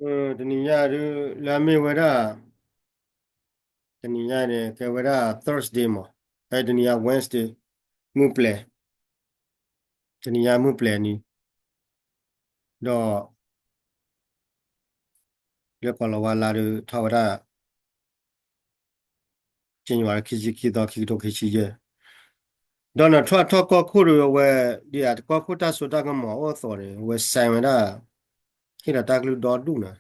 တနံၤညါဒုး လၢအမ့ၢ်ဝဲဒၣ် တနံၤညါန့ၣ် ကဲဝဲဒၣ် Thursday မး, တနံၤညါ Wednesday မုၢ်ပျဲၤ, တနံၤညါမုၢ်ပျဲၤနံၤ, ဒီး လၢကီၢ်လီၤဝါလါဒုးထီၣ်ဝဲဒၣ် ကၠ့ၣ်နံၣ်ဝါ ခံဆံခံသီ ခံကထိခံဆံယဲၢ်, Donald Trump ထီၣ်ကီၢ်ခိၣ်ဒီးအဝဲ ဒ်အကီၢ်ခိၣ်တၢ်စိတၢ်ကမီၤအိၣ်အသိးန့ၣ် အဝဲ sign ဝဲဒၣ် ဟ့ၣ်ဒီးတၢ်ကလုၢ်ဒီဒူၣ်န့ၣ်,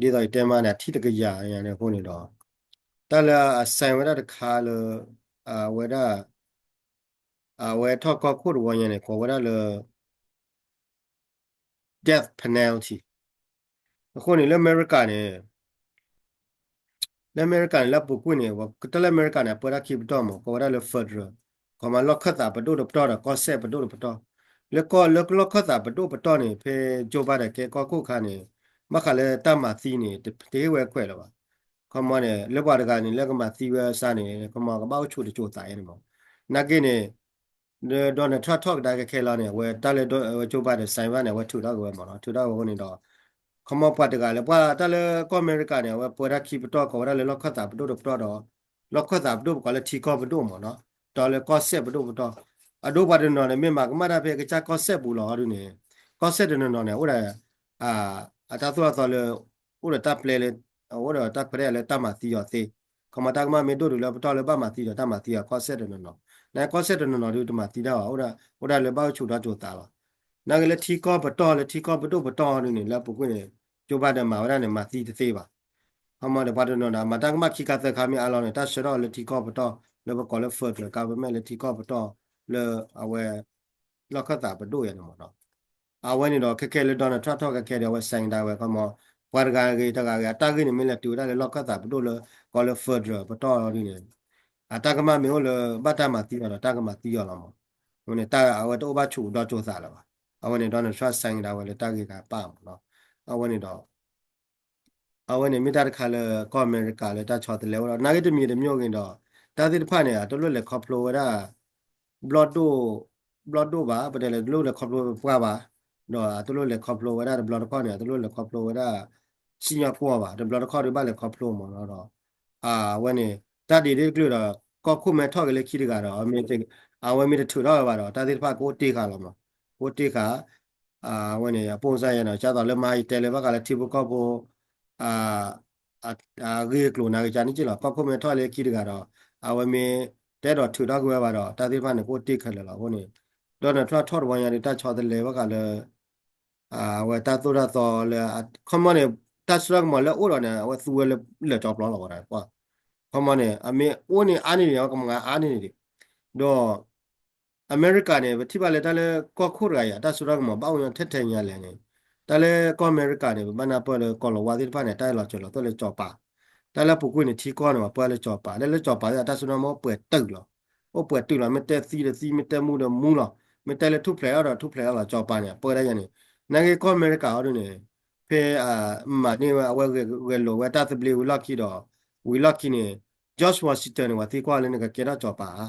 ဒ်သိးယတဲမးန့ၣ် အထံၣ်တကယၤညါန့ၣ်အဃိန့ၣ်ဒီး တၢ်လၢအ sign ဝဲဒၣ်တခါလၢ အဝဲဒၣ် အဝဲထီၣ်ကီၢ်ခိၣ်တဝီညါန့ၣ် ကိးဝဲဒၣ်လၢ death penalty အဃိန့ၣ် လၢအမဲရကၤန့ၣ် လၢအမဲရကၤန့ၣ် လၢအပူၤကွံာ်န့ၣ် တၢ်လၢအမဲရကၤန့ၣ် အပၢတၢ်ခံပတီၢ်မး ကိးဝဲဒၣ်လၢ federal, ကီမး လီၢ်ခၢၣ်သးပဒိၣ်တပတီၢ်ဒီး ကီၢ်စဲၣ်ပဒိၣ်တပတီၢ်, လၢကီၢ် လၢလီၢ်ခၢၣ်သးပဒိၣ်ပတီၢ်န့ၣ် ဖဲ Joe Biden ကဲကီၢ်ခိၣ်အခါန့ၣ် ဘၣ်ဃးလၢတၢ်မၤသံန့ၣ် တဟ့ၣ်ဝဲခွဲးလၢၤဘၣ်, ကီမးန့ၣ် လၢပှၤတဂၤန့ၣ် လၢကမၤသံဝဲစ့ၢ်န့ၣ် ကီမး ကဘၣ်အိၣ်ဆူၣ်တစိၤသးအံၤန့ၣ်မး, နာ်က့န့ၣ် ဒီး Donald Trump ထီၣ်ကဒါက့ၤခဲလၢာ်န့ၣ် အဝဲတၢ်လၢ Joe Biden sign ဘၣ်န့ၣ် အဝဲထုးထီၣ်က့ၤဝဲမးနီၤ, ထုးထီၣ်က့ၤဝဲန့ၣ်ဒီး ခီမီပှၤတဂၤလၢပှၤတၢ်လၢကီၢ်အမဲရကၤန့ၣ် အဝဲပၢတၢ်ခံပတီၢ်ကိးဝဲဒၣ်လၢလီၢ်ခၢၣ်သးပဒိၣ်တပတီၢ်ဒီး လီၢ်ခၢၣ်သးပဒိၣ်ပကိးလၢထံကီၢ်ပဒိၣ်မးနီၤ, ဒီးလၢကီၢ်စဲၣ်ပဒိၣ်ပတီၢ်, အဒိပှၤတနီၤန့ၣ် မ့ၢ်မၤကမၣ်တၢ်ဖဲကစၢ်ကီၢ်စဲၣ်ပူၤလီၤဒုန့ၣ်, ကီၢ်စဲၣ်တနီၤနီၤန့ၣ် အိၣ်ဒီး အတၢ်သိၣ်တၢ်သီလၢ အိၣ်ဒီးတၢ်ပျဲလၢ အိၣ်ဒီးတၢ်ခွဲးတၢ်ယာ်လၢတၢ်မၤသံအီၤသ့, ခီမီတၢ်ကမၣ်မ့ၢ်ဒိၣ်တုၤလၢပတီၢ်လၢဘၣ်မၤသံဒီးတၢ်မၤသံအီၤကီၢ်စဲၣ်တနီၤနီၤ, နကီၢ်စဲၣ်တနီၤနီၤဒုတမၤသံတၢ်ဘၣ်, အိၣ်ဒၣ်လၢဘၣ်အိၣ်ဆူၣ်ဒီးစိၤသးလီၤ, နာ်က့လၢထံကီၢ်ပတီၢ်လၢထံကီၢ်ပဒိၣ်ပတီၢ်ဒုန့ၣ် လၢအပူၤကွံာ်န့ၣ် Joe Biden မၤဝဲဒၣ်န့ၣ် မၤသံတသ့ဘၣ်, ခီမီဒီးပှၤတနီၤနီၤ မၤတၢ်ကမၣ်ခံခါသၢခါမ့ၢ်အါလီၤန့ၣ် တၢ်ဆှၢထီၣ်လၢထံကီၢ်ပတီၢ် လၢပကိးလၢ federal government လၢထံကီၢ်ပတီၢ် လၢအဝဲ လီၢ်ခၢၣ်သးပဒိၣ်ယါန့ၣ်မးနီၤ, အဝဲန့ၣ်ဒီးခဲခဲလၢ Donald Trump ထီၣ်ခဲခဲဒီး အဝဲ sign ဒၣ်ဝဲ ခီမီ ပှၤတဂၤဂ့ၤတဂၤဂ့ၤ အတၢ်ဂ့ၢ်န့ၣ်မ့ၢ်လဲၤတုၤဝဲဒၣ်လၢလီၢ်ခၢၣ်သးပဒိၣ်လၢ ကိးလၢ federal ပတီၢ်ဒုန့ၣ် အတၢ်ကမၣ်မ့ၢ်အိၣ်လၢဘၣ်တၢ်မၤသံအီၤဒီးတၢ်ကမၤသံအီၤလီၤမး, အဝဲန့ၣ်တၢ်အဝဲတအိၣ်ဘၣ်ဆူၣ်ဒီးစိၤသးလၢၤဘၣ်, အဝဲန့ၣ် Donald Trump sign ဒၣ်ဝဲလၢတၢ်ဂ့ၢ်ဂၤပၢ်မးနီၤ, အဝဲန့ၣ်ဒီး အဝဲန့ၣ်မ့ၢ်တၢ်တခါလၢကီၢ်အမဲရကၤလၢတၢ်ဆီတလဲဝဲဒီး နာ်က့တမံၤတမံၤအိၣ်ဂ့ၤဒီး တၢ်သ့ၣ်တဖၣ်န့ၣ် အတလိၣ်လဲၤခီဖျိဝဲဒၣ် ဘျီၣ်ဒိၣ်, ဘျီၣ်ဒိၣ်ဘၣ်, ပတဲလဲၤတလိၣ်လဲၤခီဖျိပှၢ်ဘၣ်, ဒီးအတလိၣ်လဲၤခီဖျိဝဲဒၣ်တဘျီတခီၣ်န့ၣ် အတလိၣ်လဲၤခီဖျိဝဲဒၣ် စံၣ်ညီၣ်ကွီၢ်ဘၣ်, တဘျီတခီၣ်ဒုးဘၣ်လဲၤခီဖျိမးနီၤဒီး အဝဲန့ၣ် တၢ်ဒ်န့ၣ်တကလုာ်ဒီး ကီၢ်ခိၣ်မ့ၢ်ထီၣ်က့ၤလၢခံတဂၤဒီး အဝဲမ့ၢ်တထုးထီၣ်ဝဲဘၣ်ဒီး တၢ်သ့ၣ်တဖၣ်ကအိၣ်တ့ၢ်ဃာ်လီၤမး, ကအိၣ်တ့ၢ်ဃာ် အဝဲန့ၣ် အပိၢ်စါယါန့ၣ် ကၢ်သိးလၢမဟါယတဲလၢဘၣ်ဃးလၢထံဖိကီၢ်ဖိ အဂ့ၢ်အကျိၤနာ်က့န့ၣ်က့လီၤ, ကီၢ်ခိၣ်မ့ၢ်ထီၣ်လၢခံတဂၤဒီး အဝဲမ့ၢ်တအဲၣ်ဒိးထုးထီၣ်က့ၤဝဲဘၣ်ဒီး တၢ်သ့ၣ်တဖၣ်န့ၣ် ကအိၣ်တ့ၢ်ခဲလၢာ်လီၤ. အဃိန့ၣ် Donald Trump ထီၣ်တဝီညါဒီး တၢ်ဆီတလဲဘၣ်ဃးလၢ အဝဲတၢ်သိၣ်တၢ်သီလၢ ခီမီန့ၣ် တၢ်စိတၢ်ကမီၤလၢအိၣ်ဒီးန့ၣ် အဝဲသူဝဲလၢလၢာ်ကၠီပျီလီၤဝဲဒၣ်, ခီမီန့ၣ် အမ့ၢ်အိၣ်န့ၣ်အါန့ၢ်န့ၣ် အဝဲကမၤအါန့ၢ်န့ၣ်ဒံး, ဒီး အမဲရကၤန့ၣ် ပထံၣ်ဘၣ်လၢတၢ်လၢကီၢ်ခိၣ်တဂၤအံၤ အတၢ်စိတၢ်ကမီၤဘၣ်အိၣ်ညီထဲထဲညါလဲၣ်န့ၣ်, တၢ်လၢကီၢ်အမဲရကၤန့ၣ် ပဘၣ်နၢ်ပၢၢ်လၢကီၢ်လီၤဝါသ့ၣ်တဖၣ်န့ၣ် တၢ်အဲၣ်လီၤစၢၤလီၤသွဲၣ်လၢကၠီၤပၤ, တၢ်လၢအပူၤကွံာ်န့ၣ် ထံကီၢ်န့ၣ် ပၢလၢကၠီၤပၤ, တၢ်လၢကၠီၤပၤသ့ၣ် အတၢ်စိတၢ်ကမီၤအိၣ်ပှဲၤတုာ်လီၤ, အိၣ်ပှဲၤတုာ်လီၤ, မ့ၢ်တဲသံဒီးသံ, မ့ၢ်တဲမူဒီးမူလီၤ, မ့ၢ်တဲလၢထူၣ်ဖျဲးအီၤဒီးထူၣ်ဖျဲးအီၤလီၤ, ကၠီၤပၤန့ၣ် အပၢဒၣ်ယါန့ၣ်, နာ်က့ကီၢ်အမဲရကၤအီၤဒုန့ၣ် ဖဲ မၤန့ၢ်ဝဲအဝဲဂဲၤလိာ်ဝဲတၢ်သဘျ့ဝံၤလီၢ်ခံဒီး ဝံၤလီၢ်ခံန့ၣ် George Washington န့ၣ် ပှၤသံကွၢ်လၢနကကဲထီၣ်ကၠီၤပၤဧါ,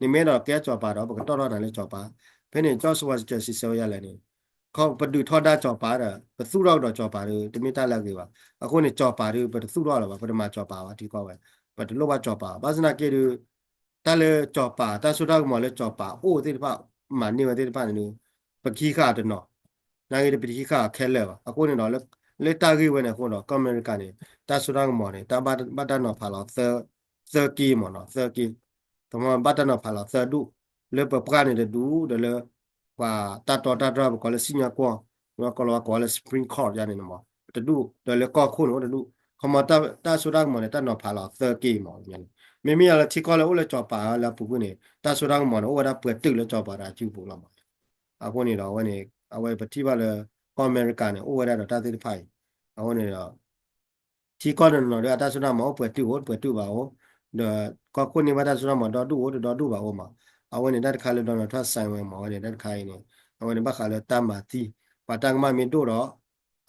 နမ့ၢ်အဲၣ်ဒိးကဲထီၣ်ကၠီၤပၤဒီး ပကတီၢ်ထီၣ်နၤလၢကၠီၤပၤ, ဖဲန့ၣ် George Washington စံးဆၢဝဲဒ်လဲၣ်န့ၣ်, ပဒုးထီဒါကၠီၤပၤဒီး ပသူၣ်ထီၣ်ကဒီးကၠီၤပၤဒီး တမ့ၢ်တၢ်လၢအဂ့ၤဘၣ်, အဃိန့ၣ် ကၠီၤပၤဒီး ပတသူၣ်ထီၣ်လၢၤဘၣ်, ပတမၤကၠီၤပၤဘၣ် ထံကီၢ်ဝဲ, ပတလိၣ်ဘၣ်ကၠီၤပၤ, ဘၣ်ဆၣ်သနာ်က့ဒီး တၢ်လၢကၠီၤပၤ တၢ်စိတၢ်ကမီၤလၢကၠီၤပၤအိၣ်သ့ၣ်တဖၣ် မၤန့ၢ်ဝဲသ့ၣ်တဖၣ်န့ၣ်ဒီး ပကဟံးဃာ်တနီၤ, နာ်က့ဒီး ပတဟံးဃာ်အီၤခဲလၢာ်ဘၣ်, အဃိန့ၣ်ဒီး လၢတၢ်ဂ့ၢ်ဝဲန့ၣ်အဃိဒီး ကီၢ်အမဲရကၤန့ၣ် တၢ်စိတၢ်ကမီၤန့ၣ် တၢ်ဘၣ်တၢ်နီၤဖးလီၤ သၢက့မးနီၤ, သၢက့, တမ့ၢ်ဘၣ်တၢ်နီၤဖးလီၤသၢဒူၣ်, လၢပပှၢ်န့ၣ်တဒူၣ် ဒီးလၢ ပှၤတၢ်တီတၢ်တြီၢ် ပကိးလၢစံၣ်ညီၣ်ကွီၢ်, ဒီးကိးလၢပှၤကိးလၢ Supreme Court ယါန့ၣ်မး တဒူၣ်, ဒီးလၢကီၢ်ခိၣ်န့ၣ်အိၣ်တဒူၣ်, ခီမီ တၢ်စိတၢ်ကမီၤန့ၣ် တၢ်နီၤဖးလီၤသၢက့မး, မ့မ့ၢ်ယါလၢထံကီၢ်လၢအိၣ်လၢကၠီၤပၤလၢအပူၤကွံာ်န့ၣ် တၢ်စိတၢ်ကမီၤန့ၣ် အိၣ်ဝဲဒၣ်ပှဲၤတုာ်လၢကၠီၤပၤဒီးအစုပူၤလီၤမး, အဃိန့ၣ်ဒီးအဝဲန့ၣ် အဝဲပထံၣ်ဘၣ်လၢ ကီၢ်အမဲရကၤန့ၣ် အိၣ်ဝဲဒၣ်ဒီးတၢ်သ့ၣ်တဖၣ်အံၤ, အဃိန့ၣ်ဒီး ထံကီၢ်တနီၤနီၤဒီး အတၢ်စိတၢ်ကမီၤအိၣ်ပှဲၤတုာ်အိၣ် ပှဲၤတုာ်ဘၣ်အိၣ်, ဒီးကီၢ်ခိၣ်န့ၢ်ဘၣ်တၢ်စိတၢ်ကမီၤဒီဒူၣ်အိၣ် တဒီဒူၣ်ဘၣ်အိၣ်မး, အဝဲန့ၣ်တၢ်တခါလၢ Donald Trump sign ဝဲမး အဝဲန့ၣ်တၢ်တခါအံၤန့ၣ် အဝဲန့ၣ်ဘၣ်ဃးလၢတၢ်မၤသံ, ပှၤတၢ်ကမၣ်မ့ၢ်ဒိၣ်ဒီး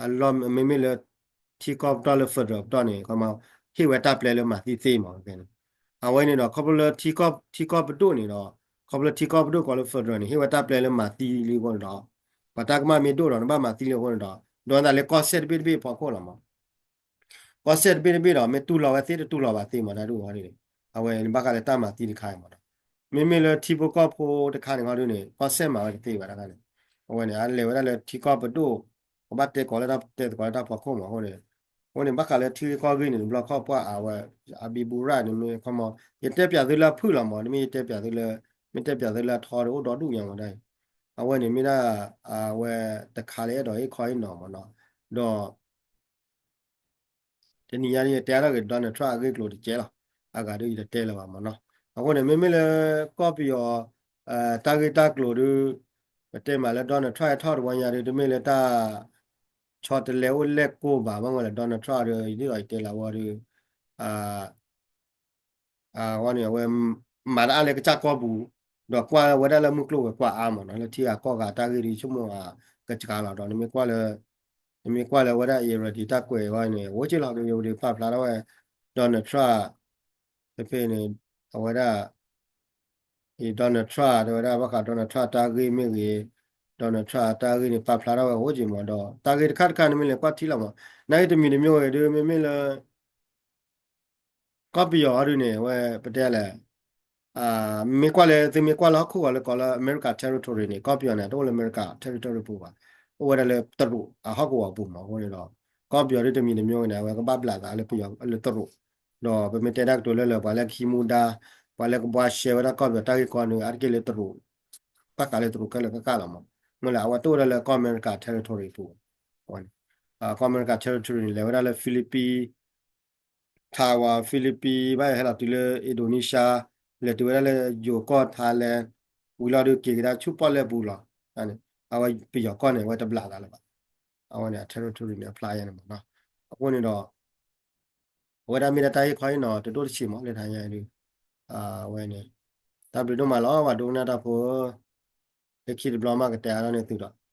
အလီၢ်မ့မ့ၢ်လၢ ထံကီၢ်ပတီၢ်လၢ federal ပတီၢ်န့ၣ် ကမၤဟ့ၣ်ဝဲတၢ်ပျဲလၢမၤသံသ့မး, အဝဲန့ၣ်ဒီး ခီဖျိလၢ ထံကီၢ်ပဒိၣ်န့ၣ်ဒီး ခီဖျိလၢထံကီၢ်ပဒိၣ်ကိးလၢ federal န့ၣ် ဟ့ၣ်ဝဲတၢ်ပျဲလၢမၤသံလံအဃိန့ၣ်ဒီး ပှၤတၢ်ကမၣ်မ့ၢ်ဒိၣ်ဒီး နဘၣ်မၤသံလံအဃိန့ၣ်ဒီး ဒိးနသးလၢကီၢ်စဲၣ်တဘ့ၣ်တဘ့ၣ်အဖီခိၣ်လီၤမး. ကီၢ်စဲၣ်တဘ့ၣ်တဘ့ၣ်ဒီး မ့ၢ်တူၢ်လိာ်ဝဲသ့တတူၢ်လိာ်ဘၣ်သ့မး တၢ်ဒ်အံၤန့ၣ် အဝဲန့ၣ်ဘၣ်ဃးလၢတၢ်မၤသံတခါအံၤမးနီၤ. မ့မ့ၢ်လၢထံဖိကီၢ်ဖိတခါန့ၣ်ခီဒုန့ၣ် ကီၢ်စဲၣ်မၤဝဲတသ့ဘၣ်တခါန့ၣ်. အဝဲန့ၣ် အလဲၤဝဲဒၣ်လၢထံကီၢ်ပဒိၣ် ကဘၣ်တဲကိးလၢတၢ်တဲသကိးလၢတၢ်ဖီခိၣ်မးအဃိန့ၣ်, အဃိန့ၣ် ဘၣ်ဃးလၢထံဂ့ၢ်ကီၢ်ဂ့ၢ်န့ၣ် တဘျီခီပှၢ်အဝဲ အဘံဘူရၣ်န့ၣ်မ့ၢ်ခီမး ယတဲပၠးသုလၢအဖုၣ်လီၤမး တမ့ၢ်ယတဲပၠးသုလၢ မ့ၢ်တဲပၠးသုလၢအထီဒီးအိၣ်ဒီဒူၣ်ညါမးဒၣ်အံၤ. အဝဲန့ၣ်မ့ၢ်ဒၣ် အဝဲတခါလၢအဲၣ်ဒိးဟ့ၣ်ခီဟ့ၣ်နီၤမးနီၤ. ဒီး တနံၤညါယတဲအါထီၣ်က့ၤ Donald Trump အဂ့ၢ်ကျိၤတကဲလီၤ. အဂၤဒ်ယတတဲလၢၤဘၣ်မးနီၤ. အဃိန့ၣ် မ့မ့ၢ်လၢကီၢ်ပယီၤ တၢ်ဂ့ၢ်တၢ်ကျိၤဒု ပတဲမးလၢ Donald Trump ဟဲထီၣ်တဝီညါဒု တမ့ၢ်လၢတၢ် ဆီတလဲအိၣ်လဲၣ်ကိၢ်ဘၣ်မးဝဲလၢ Donald Trump ဒု ဒ်သိးယတဲလၢအဝဲဒု အဝဲန့ၣ် အဝဲ မၤတၢ်အါလၢကစၢ်ကီၢ်ပူၤ, ဒီးကွၢ်ဝဲဒၣ်လၢမုၢ်ကျိၤဝဲၤကွာ်အါမးနီၤ လၢထံဂၤကီၢ်ဂၤတၢ်ဂ့ၢ်ဒု ဆိကမိၣ်ဂၤကစှၤလီၤဒီး နမ့ၢ်ကွၢ်လၢ နမ့ၢ်ကွၢ်လၢဝဲဒၣ် Irrawaddy တၢ်ကွဲးဝဲန့ၣ် အိၣ်က့လီၤ Irrawaddy ပာ်ဖျါထီၣ်ဝဲ Donald Trump ဖဲဖဲန့ၣ် အဝဲဒၣ် Donald Trump တဲဝဲဒၣ် ဘၣ်ဃး Donald Trump တၢ်ဂ့ၢ်မ့ၢ်ဂ့ၤ, Donald Trump တၢ်ဂ့ၢ်န့ၣ် ပာ်ဖျါထီၣ်ဝဲအိၣ်က့မးဒီး တၢ်ဂ့ၢ်တခါတခါန့ၣ်မ့ၢ်လဲၤကွၢ်ထံလီၤမး, နာ်က့တမံၤတမံၤဝဲဒု မ့မ့ၢ်လၢ ကီၢ်ပယီၤအီၤဒုန့ၣ် အဝဲပတဲလဲၣ်, မ့ၢ်ကွၢ်လၢ သုမ့ၢ်ကွၢ်လၢဟီၣ်ခိၣ်ဂီၤလၢကိးလၢ America territory န့ၣ် ကီၢ်ပယီၤန့ၣ် တအိၣ်လၢ America territory ပူၤဘၣ်, အိၣ်ဝဲဒၣ်လၢတရူးအဟီၣ်ကဝီၤပူၤမးအဃိန့ၣ်ဒီး ကီၢ်ပယီၤဒုတမံၤတမံၤဝဲန့ၣ် အဝဲကဘၣ်ဘျးသးလၢပယီၤလၢတရူး, ဒီးပမ့ၢ်တဲတၢ်ကတိၤလၢလၢ ပှၤလၢကဟံးမူဒါ, ပှၤလၢကဘှါရှဲဝဲဒၣ်ကီၢ်ပယီၤတၢ်ဂ့ၢ်ကီန့ၣ် အါတက့ၢ်လၢတရူး, ဘၣ်ဃးလၢတရူးခဲလၢာ်ကကၢ်လီၤမး, မ့ၢ်လၢအဝဲတအိၣ်ဝဲဒၣ်လၢကီၢ် America territory ပူၤ, ကီၢ် America territory န့ၣ် လဲၤဝဲဒၣ်လၢ Philippines Taiwan, Philippines ဘၣ်ဟဲလီၤတုၤလၢ Indonesia, လဲၤတုၤဝဲဒၣ်လၢယိၤကီၢ် Thailand, ဝံၤလီၤဒုးက့ၤကဒါဆူပီၣ်လဲၣ်ပူၤလီၤ. အဝဲပယီၤကီၢ်န့ၣ် အဝဲတဘျးသးလၢၤဘၣ်. အဝဲန့ၣ် အ territory န့ၣ် အဖျါယါန့ၣ်မးနီၤ. အဃိန့ၣ်ဒီး အဝဲဒၣ်မ့ၢ်ဒၣ်တၢ်ဟ့ၣ်ခီဟ့ၣ်နီၤတဒိၣ်တဆံးမး လၢတဟါညါဒုး အဝဲန့ၣ် တၢ်ဘျုးဒိၣ်မးလီၤ ပှၤဒိကနၣ်တၢ်ဖိ, လၢခံတဘျီမးကတဲအါထီၣ်န့ၢ်သုဒီး